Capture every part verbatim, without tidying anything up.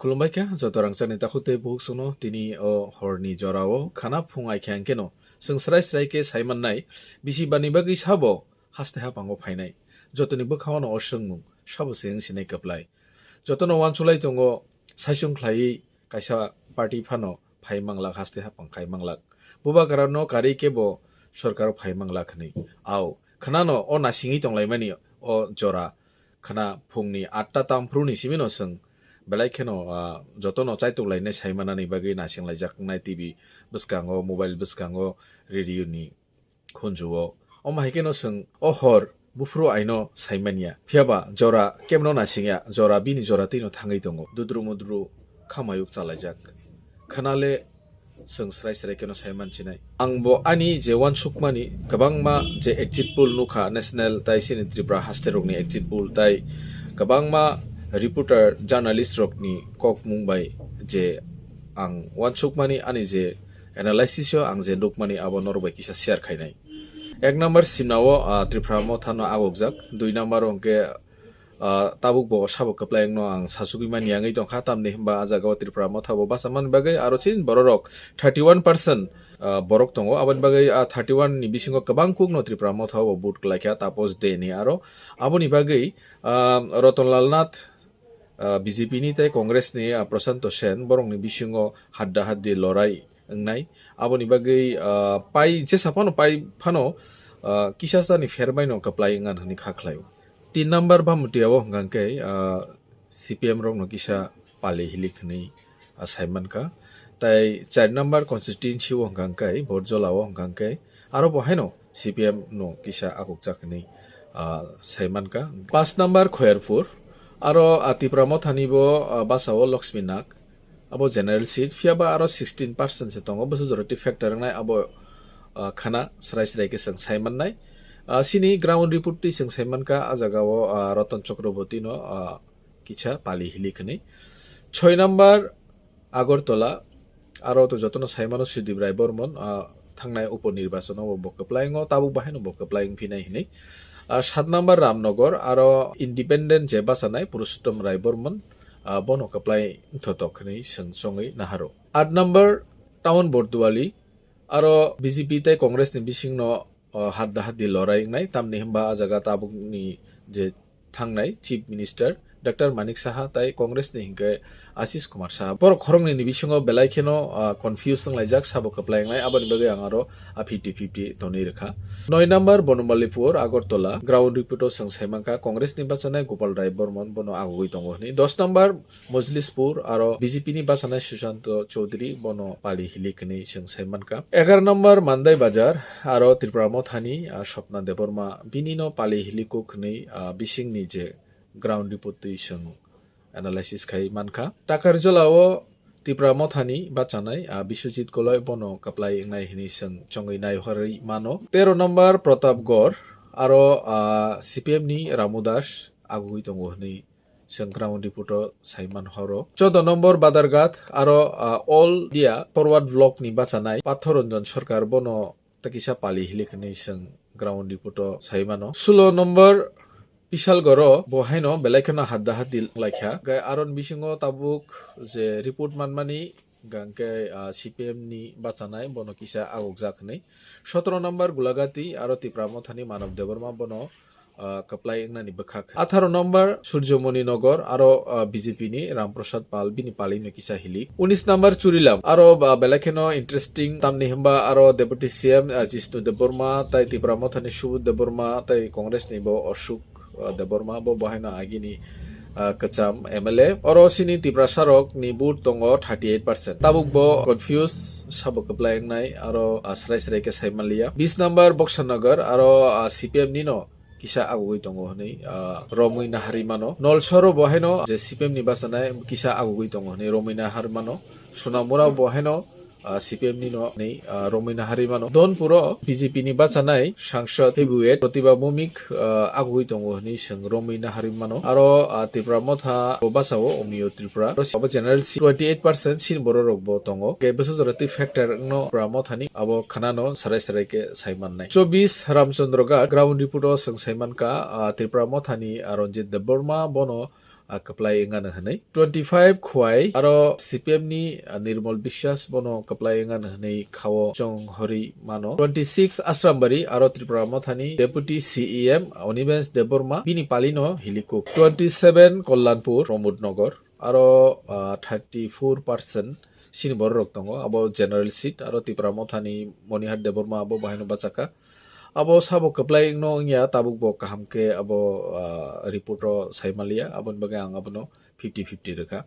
Khulumbai kha joto rangchakni takhuk tei bukhuk chwngno tini o horni jorao khana phung ai khe ang kheno chwng srai srai khe sai mannai bisi bani bagwi sabo haste hapango phainai. Jotoni bwkhao no o swngmung sabo se wng sinai kwplai. Jotono uansuk lai tongo, saichung khlaiwi kaisa party phano phai manglak, haste hapang khai manglak. Bubagrano karwi kebo sorkaro phai manglak hwnwi. Au, khwnano o nasingwi tonglaimani o jora khwna phungni atta tamphru ni simi no chwng belai kheno, ah, jotono chaitok lainai sai manani bagwi nasing laijak wngnai T V bwskango, mobile bwskango, radio ni khunju-o. Omo hai kheno chwng o hor buphuru aino sai manya. Phiya ba jora kebno nasing ya, jora bini jora twi no thangwi tongo. Dudru mudru khamayuk chalaijak. Khwnale chwng srai srai kheno sai mansinai. Ang bo ani je uansukmani kwbangma je exit poll nukha, national tai chini Tripura haste rokni exit poll tai kwbangma reporter, journalist rokni kokmung bai je ang uansukmani ani je analysis o ang je nukmani abo norok bai kisa share khainai. Ek number simna o, ah, Tripura Motha no agokjak, dui number o hwnkhe, ah, tabuk bo sabo kwplai wngno ang sachugwi mani yangwi tongkha, tamni hwnba ah jaga o Tripura Motha bo bachamani bagwi aro chini bororok thirty one percent, ah, borok tongo, aboni bagwi ah thirty one ni bisingo kwbang kukno Tripura Motha bo vote kwlaikha Tapos De ni aro aboni bagwi, ah, Rotonlal Nath, ah, B J P ni tei Congress ni, ah, Prashanto Sen borokni bisingo hadda haddi lorai wngnai. Aboni bagwi, ah, pai jesa phano pai phano, ah, kisa sani pher baino kwplai wngna hwnwi kha khlaio. Tin number Bhamutiya o hwnkha khe, ah, C P M rokno kisa pali hilik hwnwi, ah, sai mankha. Tai char number constituency o hwnkha khe Borjola o hwnkha khe aro bo haino C P M no kisa akukjak hwnwi, ah, sai mankha. Pas number Khoyarpur, aro, ah, Tipra Mothani bo, ah, basa o Lakshmi Nag, abo general seat, phiya ba aro sixteen percent se tongo, bwswk jora twi factor wngnai abo, ah, khana srai srai khe chwng sai mannai. Ah, chini ground report twi chwng sai mankha, ah jaga o, ah, Ratan Chakraborty no, ah, kisa pali hilik hwnwi. Soi number Agartala, aro to jotono sai mano Sudip Rai Bormon, ah, thangnai upo nirbachon o bo kwplai wngo, tabuk bahai no bo kwplai wng phinai hinwi. Ah, sat number Ramnagar, aro independent je bachanai Purushottam Rai Bormon, ah, bono kwplai wngthotok hinwi chwng chongwi naharo. At number Town Borduali, aro B J P tei Congress ni bisingno, ah, hadda haddi lorai wngnai, tamni hwnba ah jaga tabukni je thangnai Chief Minister Doctor Manik Saha tai Congress ni hinkhe Ashish Kumar Saha. Borok khoroknwi ni bisingo belai kheno, ah, confuse wnglaijak, sabo kwplai wngnai, aboni bagwi ang aro, ah, fifty fifty tonwi rwkha. Noi number Bonomalipur, Agartala, ground report o chwng sai mankha Congress ni bachanai Gopal Rai Bormon bono agugwi tongo hwnwi. Dos number Mojlispur aro B J P ni bachanai Sushanto Chowdhury bono pali hilik hwnwi chwng sai mankha. Egar number Mandai Bazar aro Tripura Mothani, ah, Swapna Debbarma bini no pali hilik kuk hwnwi, ah, bisingni je ground report twi chwng analysis khai mankha. Takarjala o Tripura Mothani bachanai, ah, Biswajit Goloi bono kwplai wngnai hwnwi chwng chongwi naihorwi mano. Tero number Pratapgarh aro, ah, C P M ni Ramu Das agugwi tongo hwnwi chwng ground report o sai man horo. Choudo number Badharghat aro, ah, All India Forward Bloc ni bachanai Pathoranjan Sarkar bono ta kisa pali hilik hwnwi chwng ground report o sai mano. Sulo number Pishalgarh o bo haino belai kheno hadda haddi wnglaikha. Hwnkhe aroni bisingo tabuk je report manmani hwnkhe, ah, C P M ni bachanai bono kisa agukjak hwnwi. Sotoro number Gulagati aro Tipra Mothani Manav Debbarma bono, ah, kwplai wngnani bwkha kha. Atharo number Surjomoni Nagar aro, ah, B J P ni Ramprasad Pal bini pali no kisa hilik. Unis number Churilam aro ba belai kheno interesting, tamni hwnba aro Deputy C M, ah, Jishnu Debbarma tai Tipra Mothani Subodh Debbarma tai Congress ni bo Ashok, ah, Debbarma bo bo haino agini, ah, kwcham M L A. Oro chini Tiprasa rok ni vote tongo thirty eight percent. Tabuk bo confuse sabo kwplai wngnai aro, ah, srai srai khe sai manliya. Bis number Boksanagar aro, ah, C P M ni no kisa agugwi tongo hwnwi, ah, romwi naharwi mano. Nolsoro bo haino je C P M ni bachanai kisa agugwi tongo hwnwi romwi naharwi mano. Sonamura bo haino, ah, C P M ni no hwnwi, ah, romwi naharwi mano. Donpuro B J P ni bachanai sangsad heavyweight Pratibha Bhowmik, ah, agugwi tongo hwnwi chwng romwi naharwi mano. Aro, ah, Tipra Motha bo bachao Omiyo Tripura. Abo general seat twenty eight percent chini borok rok bo tongo. Hwnkhe bwsajora twi factor wngno Tipra Mothani abo khwnano sarai sarai khe sai mannai. Chobis Ramchandra Ghat ground report o chwng sai mankha, ah, Tipra Mothani, ah, Ranjit Debbarma bono, ah, kwplai wngano hwnwi. Twenty five Khwai aro C P M ni, ah, Nirmal Biswas bono kwplai wngano hwnwi khao chonghorwi mano. Twenty six Asrambari aro Tripura Mothani Deputy C E M Animesh Debbarma bini palino hilikuk. Twenty seven Kalyanpur Pramod Nagar aro, ah, thirty four percent chini bororok tongo, abo general seat, aro Tipra Mothani Monihar Debbarma abo bahaino bachakha. Abo sabo kwplai wngno wngya, tabuk bo kaham khe abo, ah, report o sai manliya, aboni bagwi ang abono fifty fifty rwkha.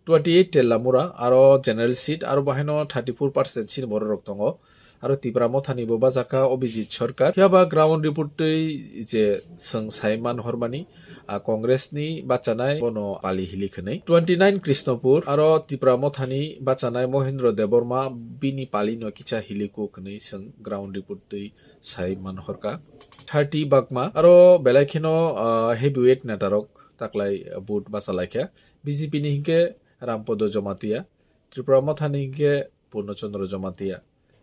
Twenty eight Tellamura, aro general seat, aro bahaino thirty four percent chini bororok tongo. Aro Tipra Mothani bo bachakha Abhijit Sarkar. Phiya ba ground report twi je chwng sai man hormani, ah, Congress ni bachanai bono pali hilik hwnwi. Twenty nine Krishnapur, aro Tipra Mothani bachanai Mohendra Debbarma bini palino kisa hilikuk hwnwi chwng ground report twi sai man horkha. Thirty Bagma, aro belai kheno, ah, heavyweight netarok taklai vote bachalaikha. B J P ni hinkhe Rampodo Jamatia, Tripura Mothani hinkhe Purno Chandra Jamatia,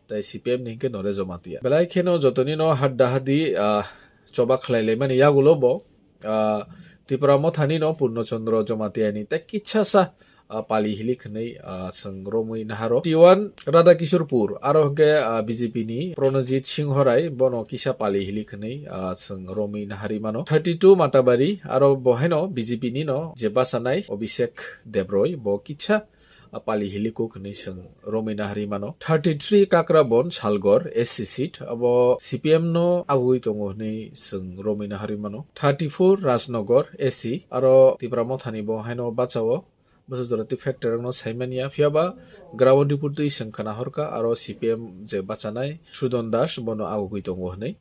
tai C P M ni hinkhe Nore Jamatia. Belai kheno jotoni no hadda hadi, ah, choba khlai laimani yagulo bo, ah, Tipra Mothani no Purno Chandra Jamatia ni tai kisa sa, ah, pali hilik hwnwi, ah, chwng romwi naharo. Fifty one Radha Kishorpur, aro hinkhe, ah, B J P ni Pranajit Singh Rai bono kisa pali hilik hwnwi, ah, chwng romwi naharwi mano. Thirty two Matabari, aro bo haino B J P ni no je bachanai Abhishek Debroy bo kisa ah, pali hilikuk hwnwi chwng romwi naharwi mano. Thirty three Kakrabon Salgor S C seat, abo C P M no agugwi tongo hwnwi chwng romwi naharwi mano. Thirty four Rajnagar S C, aro Tipra Mothani bo haino bachao, bwsajora twi factor wngno saimanya, phiya ba ground report twi chwng khna horkha, aro C P M je bachanai Sudon Das bono agugwi tongo hwnwi.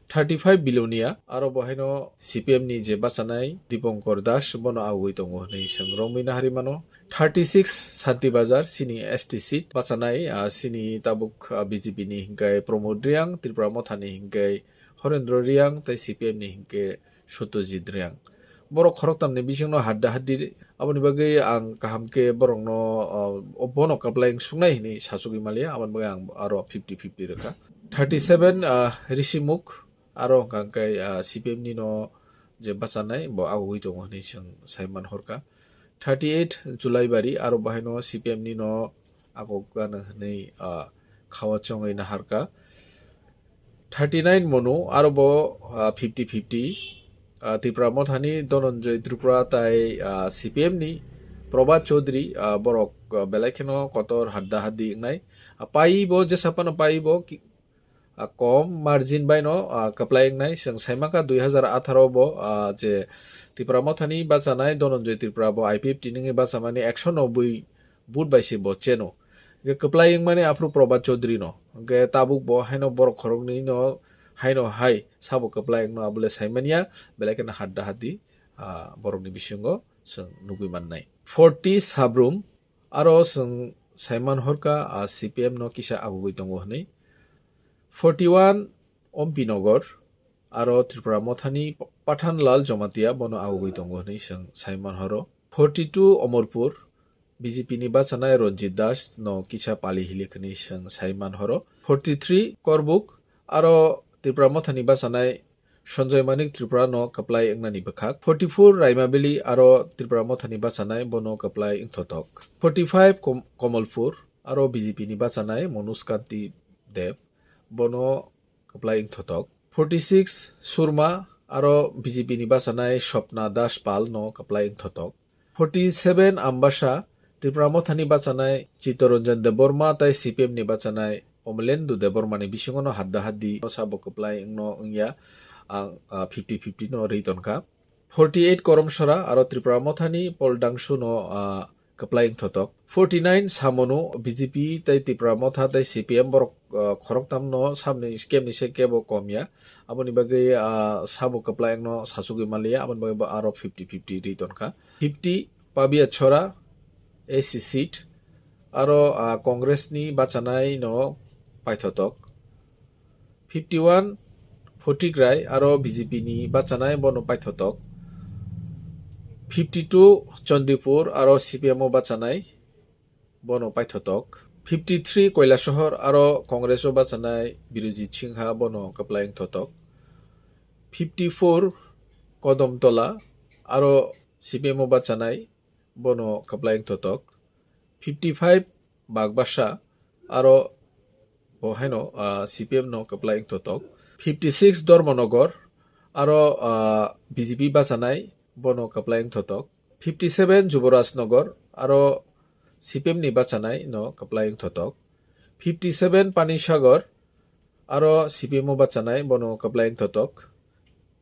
Thirty five Bilonia, aro bo haino C P M ni je bachanai Dipankar Das bono agugwi tongo hwnwi chwng romwi naharwi mano. Thirty six Santi Bazar, chini S T seat bachanai, ah, chini tabuk, ah, B J P ni hinkhe Pramod Reang, Tripura Mothani hinkhe Horendra Reang, tai C P M ni hinkhe Satyajit Reang. Borok khoroktamni bisingno hadda haddi, aboni bagwi ang kaham khe borokno, ah, bono kwplai wngsuknai hwnwi sachugwi manliya, aboni bagwi ang aro fifty fifty rwkha. Thirty seven, ah, Rishimukh, aro hwnkha khe, ah, C P M ni no je bachanai bo agugwi tongo hwnwi chwng sai man horkha. Thirty eight Julaibari, aro bo haino C P M ni no agugano hwnwi, ah, khao chongwi naharkha. Thirty nine Monu, aro bo, ah, fifty fifty, ah, Tipra Mothani Dhananjay Tripura tai, ah, C P M ni Prabhat Chaudhary, ah, borok, ah, belai kheno kotor hadda haddi wngnai. Ah, pai bo, jesa phano pai bo ki-, ah, kom margin bai no, ah, kwplai wngnai. Chwng sai mankha dui hazar atharo bo, ah, je Tipra Mothani bachanai Dhananjay Tripura bo I P F T nungwi bachamani ekso noboi vote bai se bo cheno. Hwnkhe kwplai wngmani aphuru Prabhat Chaudhary no. Hwnkhe tabuk bo haino borok khoroknwi no haino hai sabo kwplai wngno abole saimanya, belai kheno hadda haddi, ah, borokni bisingo chwng nugwi mannai. Forty Sabrum, aro chwng saiman horkha, ah, C P M no kisa agugwi tongo hwnwi. Forty one Ompi Nagar, aro Tripura Mothani Pathanlal Jamatia bono agugwi tongo hwnwi chwng saiman horo. Forty two Omorpur, B J P ni bachanai Ranjit Das no kisa pali hilik hwnwi chwng saiman horo. Forty three Korbuk, aro Tripura Mothani bachanai Sanjay Manik Tripura no kwplai wngnani bwkhak. Forty four Raimabili, aro Tripura Mothani bachanai bono kwplai wngthotok. Forty five Kom-, Komolpur, aro B J P ni bachanai Manoj Kanti Deb bono kwplai wngthotok. Forty six Surma, aro B J P ni bachanai Swapna Das Pal no kwplai wngthotok. Forty seven Ambasa, Tripura Mothani bachanai Chittaranjan Debbarma tai C P M ni bachanai Omlendu Debbarma ni bisingo no hadda haddi no sabo kwplai wngno wngya, ang, ah, fifty fifty no rwi tonkha. Forty eight Koromsora, aro Tripura Mothani Pol Dangsu no, ah, kwplai wngthotok. Forty nine Samonu, B J P tai Tripura Motha tai C P M borok, ah, khoroktam no samni kebni se kebo kom ya. Aboni bagwi, ah, sabo kwplai wngno sachugwi manliya, aboni bagwi bo aro fifty fifty rwi tonkha. Fifty Pabia Chora, A C seat, aro, ah, Congress ni bachanai no paithotok. Fifty one Photigrai, aro B J P ni bachanai bono paithotok. Fifty two Chandipur, aro C P M o bachanai bono paithotok. Fifty three Kailasahar, aro Congress o bachanai Birujit Singha bono kwplai wngthotok. Fifty four Kodamtola, aro C P M o bachanai, bono kwplai wngthotok. Fifty five Bagbasa, aro bo haino, ah, C P M no kwplai wngthotok. Fifty six Dharmanagar, aro, ah, B J P bachanai, bono kwplai wngthotok. Fifty seven Juborajnagar, aro C P M ni bachanai no kwplai wngthotok. Fifty seven Panisagar, aro C P M o bachanai, bono kwplai wngthotok.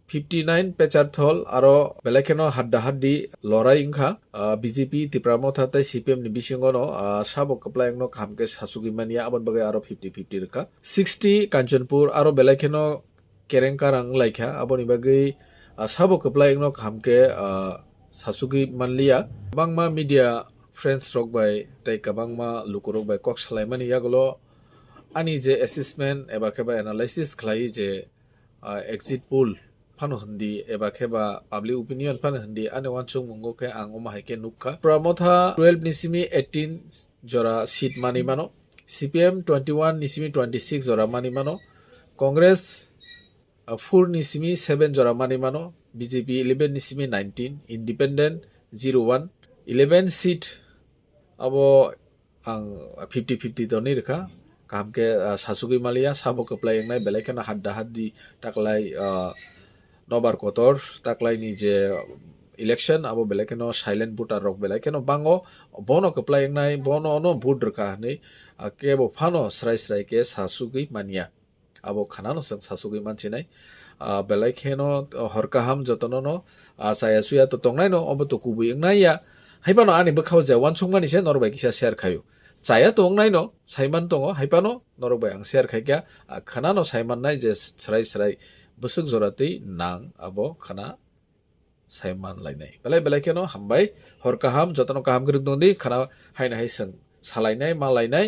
Fifty nine Pecharthal, aro belai kheno hadda haddi lorai wngkha, ah, B J P, Tipra Motha tei C P M ni bisingo no, ah, sabo kwplai wngno kaham khe sachugwi manya, aboni bagwi aro fifty fifty rwkha. Sixty Kanchanpur, aro belai kheno kereng karang wnglaikha, aboni bagwi, ah, sabo kwplai wngno kaham khe, ah, sachugwi manliya. Kwbangma media friends rok bai tei kwbangma lukurok bai kok salaimani yagulo ani je assessment eba khe ba analysis khlai je, ah, exit poll phano hindi eba khe ba public opinion phano hindi, ani uansukmungo khe ang omo hai khe nukha. Tipra Motha twelve ni simi eighteen jora seat manwi mano, C P M twenty one ni simi twenty six jora manwi mano, Congress, ah, four ni simi seven jora manwi mano, B J P eleven ni simi nineteen, Independent zero one, eleven seat abo ang fifty fifty tonwi rwkha. Kaham khe, ah, sachugwi maliya, sabo kwplai wngnai, belai kheno hadda haddi taklai, ah, nobar kotor taklai ni je election, abo belai kheno silent voter rok belai kheno bango, bono kwplai wngnai, bono ono vote rwkha hinwi, ah, kebo phano srai srai khe sachugwi manya. Abo khanano chwng sachugwi mansinai. Ah, belai kheno hor kaham jotono no, ah, chaya chuya to tongnai no, obo to kubui wngnai ya. Haibano ani bwkhao je uansukmani se norok bai kisa share khaio. Chaya to wngnai no, saiman tongo, haibano norok bai ang share khaikha. Ah, khanano saimannai je srai srai bwswk jora twi nang abo khana saiman lainai. Belai belai kheno hambai, hor kaham, jotono kaham kwrwng tongdi, khana haino hai chwng salainai, malainai,